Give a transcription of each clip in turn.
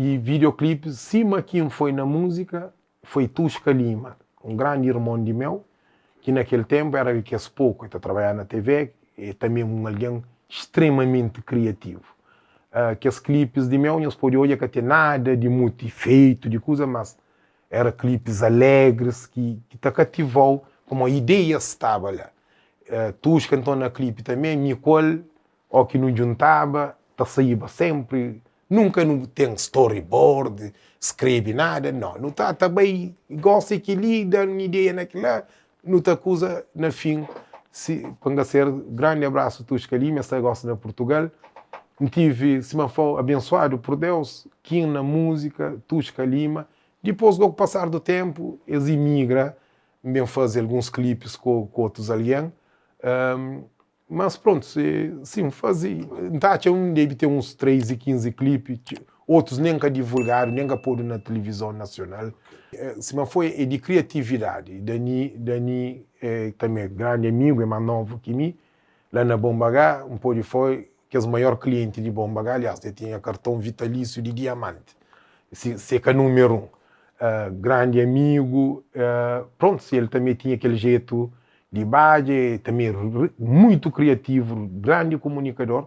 I videoclipes sima ki N foi na múzika foi Tuska Lima, un grandi irmon di meu, ki na kel ténpu éra di kes poku, el ta trabadjaba na TV, e tanbe un algen stremamenti kriativu. Kes klipis di meu nhos pode odja ka ten nada di mutu ifeitu, di kuza, mas éra klipis alegris ki ta kativa-u pamodi ideias staba la. Tuska nton na klipi tanbe, mi ku el Ó ki nu djuntaba ta saíba sénpri, nunka nu ten storyboard, skrebe nada, no. Nu ta ta bai gósi kel-li da un ideia na kel-la, nu ta kuza na fin si pa N ka ser grandi abrasu Tuska Lima, el sta gósi na Purtugal. N tive sima fau abensuadu pur Deus, Kim na múzika, Tuska Lima. Dipôs gó ku pasar du ténpu es imigra, N ben faze alguns klipis ku otus algen. Mas prontu, si si N faze, N ta atxa un debe ten uns 3 i 15 klipi, otus nen ka divulgadu, nen ka podu na tilivizon nasional. Sima foi é di kriatividadi. Dani, Dani é tanbe grandi amigu, é más novu ki mi, la na Bom Bagá, N pode foi kes maior klienti di Bom Bagá, aliás, el tinha karton vitalísiu di diamanti, si si é ka númeru un. Grandi amigu, prontu, si el tanbe tinha kel jetu di badja, e tanbe muitu kriativu, grandi kumunikador.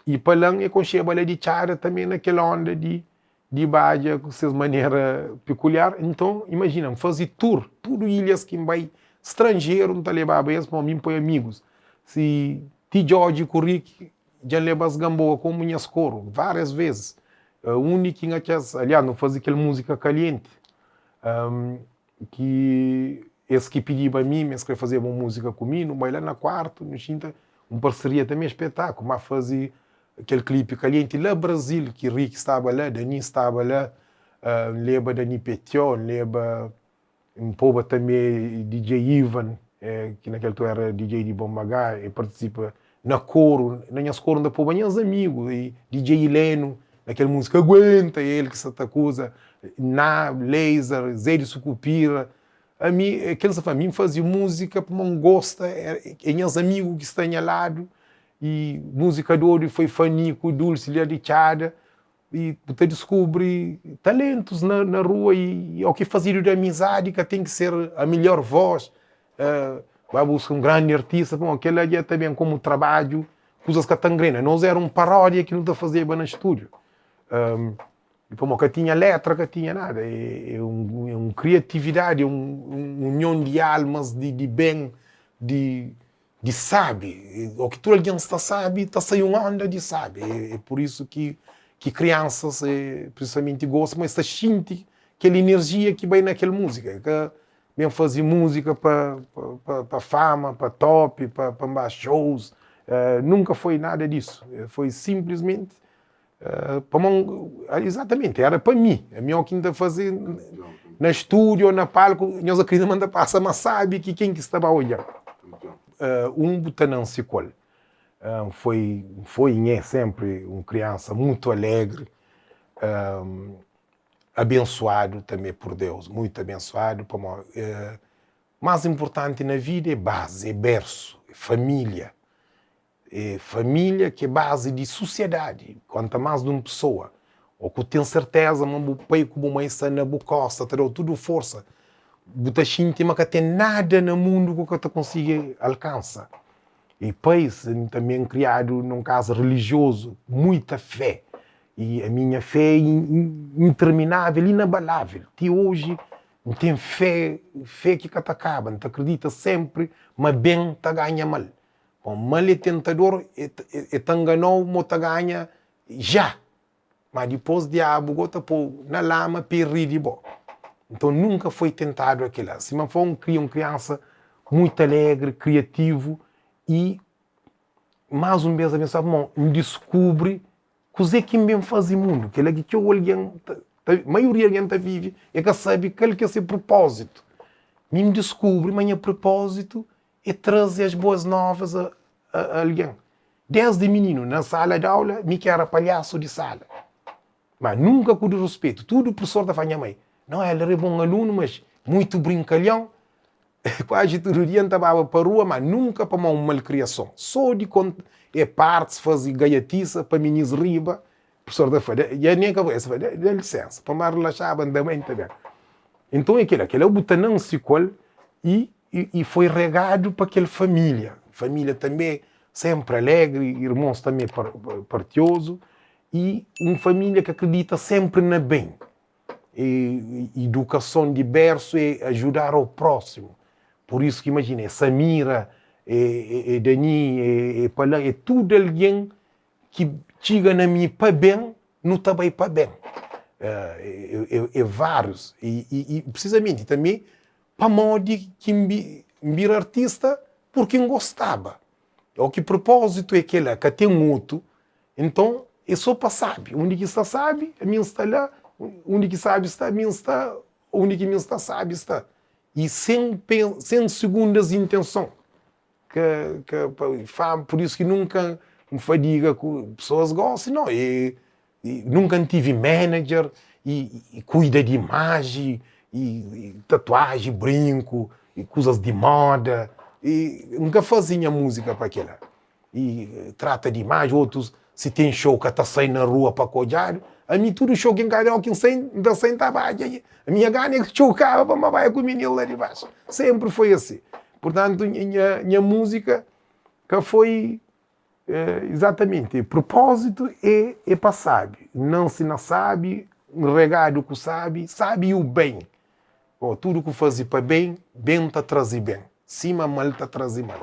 I pa lan e konxeba la di txada tanbe na kel onda di di badja ku ses manera pikuliar. Nton, imajina, N faze tur, tudu ilhas ki N bai, stranjeru N ta lebaba es, pamodi mi N poi amigus. Si ti Djodje ku Ricky dja N leba-s Gamboa komu nhas koru, várias vezis. Undi ki N atxa-s, aliás, nu faze kel múzika Kalienti. Ki es ki pidiba mi ma es kre fazeba un múzika ku mi, nu bai la na kuartu, nu xinta, un parseria tanbe spetaku, má faze kel klipi kalienti la Brazil, ki Ricky staba la, Dani staba la, N leba Dani Petió, N leba, N poba tanbe DJ Ivan, ki na kel altura era DJ di Bomba Gá, e partisipa Na koru, na nhas koru N ta poba nhas amigu i DJ Ileno na kel múzika Aguenta é el ki sa ta kuza Na, Laser, Zé di Sukupira Ami, é kel N sa fla, ami N faze múzika pamodi N gosta É nhas amigu ki sta nha ladu I múzika dodu foi Fani ku Dulce la di Txada I bu ta diskubri talentus na na rua i o ki fazedu di amizadi ka ten ki ser a melhor voz ba buska un grandi artista pamodi kela dja ta ben komu trabadju kuzas ka ta ngrena nos era un paródia ki nu ta fazeba na stúdiu pamodi ka tinha letra ka tinha nada é un é un kriatividadi é un union di almas di di ben di di sabi, o ki tudu algen sta sabi, ta sai un onda di sabi. É pur isu ki ki kriansas, prinsipalmenti gosta, ma es ta xinti kel inerjia ki bai na kel múzika. É ka ben faze múzika pa pa pa fama, pa top, pa pa ba shows, nunka foi nada disu. Foi sinplismenti Pamodi, exatamente, era pa mi. Ami o ki N ta faze na stúdio ou na palku, nhos akredita ma N ta pasa más sábi ki ken ki sta ba odja-m. Un bu ta nanse ku el. N foi, N foi i N é sénpri un kriansa mutu alegri, abensuadu tanbe pur Deus, mutu abensuadu pamodi más inpurtanti na vida é bazi, é bersu, é família. É família ki é bazi di susiedadi. Konta más di un pesoa ô ku ten serteza ma bu pai ku bu mai sta na bu kósta ta da-u tudu forsa, bu ta xinti ma ka ten nada na mundu ku ka ta konsigi alkansa. I pais, N tanbê N kriadu na un kaza relijiozu, muita fé. I ami nha fé é interminável, inabalável. Ti oji N ten fé, fé ki ka ta kaba. N ta kridita sénpri ma ben ta ganha mal. Bon, mal é tentador, e ta ngana-u ma u ta ganha já, má dipôs diabu gó ta pô-u na lama pa e ri di bo. Nton, nunka foi tentadu a kel-la. Sima fla, N kria un kriansa mutu alegri, kriativu i más un bês abensuadu pamodi N diskubri Kuzê ki N ben faze mundu? Kel-la ki txeu algen ta, ta, maioria algen ta vive, e ka sabe kal ki é se prupózitu. Mi N diskubri ma nha prupózitu é traze as boas novas a, a algen. Desdi mininu, na sala di aula, mi ki era palhasu di sala. Ma nunka ku disruspetu. Tudu prusor ta fla nha mai, Não, el era bon alunu, mas muitu brinkalhon. Kuazi tudu dia N ta baba pa rua, ma nunka pamodi un malkriason. So di kont e partis, faze gaiatisa pa minis riba. Professor ta fla, dja nen ka es fla, da lisensa, pa N ba rilaxaba, N ta bai, N ta ben. Nton é kela, kela bu ta nanse ku el i i foi regadu pa kel família. Família tanbe senpri alegri, irmons tanbe partiozu i un família ki akredita senpri na ben. I idukason di bersu é ajudar ao prósimu. Pur isu ki imajina, é Samira, é Dani, é Palan, é tudu algen ki txiga na mi pa ben, nu ta bai pa ben. É várius. I prisizamenti tanbe pamodi ki N bira artista, purki N gostaba. O ki propózitu é kel-la, ka ten otu. Nton, é sô pa sabi. Undi ki sta sabi, ami N sta la. Undi ki sabi sta, ami N sta. Undi ki mi N sta, sabi sta. I sen sen segundas intenson. Ka ka pa fama, pur isu ki nunka N fadiga ku pesoas gósi, no. E nunka N tive manager i kuida di imaji i tatuaji, brinku i kuzas di moda. I N ka faze nha múzika pa kila. I trata di imaji, otus si ten show ka ta sai na rua pa ka odjadu. Ami tudu show ki N ka da, óki N sai, N ta sai N ta badja. Ami nha gana é ki show kaba pa N ba bai ku mininu la di baxu. Senpri foi asi. Purtantu nha nha múzika ka foi Izatamenti, prupózitu é é pa sabi, N nansi na sabi, N regadu ku sabi, sabi i u ben. Ó, tudu ku fazi pa ben, ben ta trazi ben, sima mal ta trazi mal.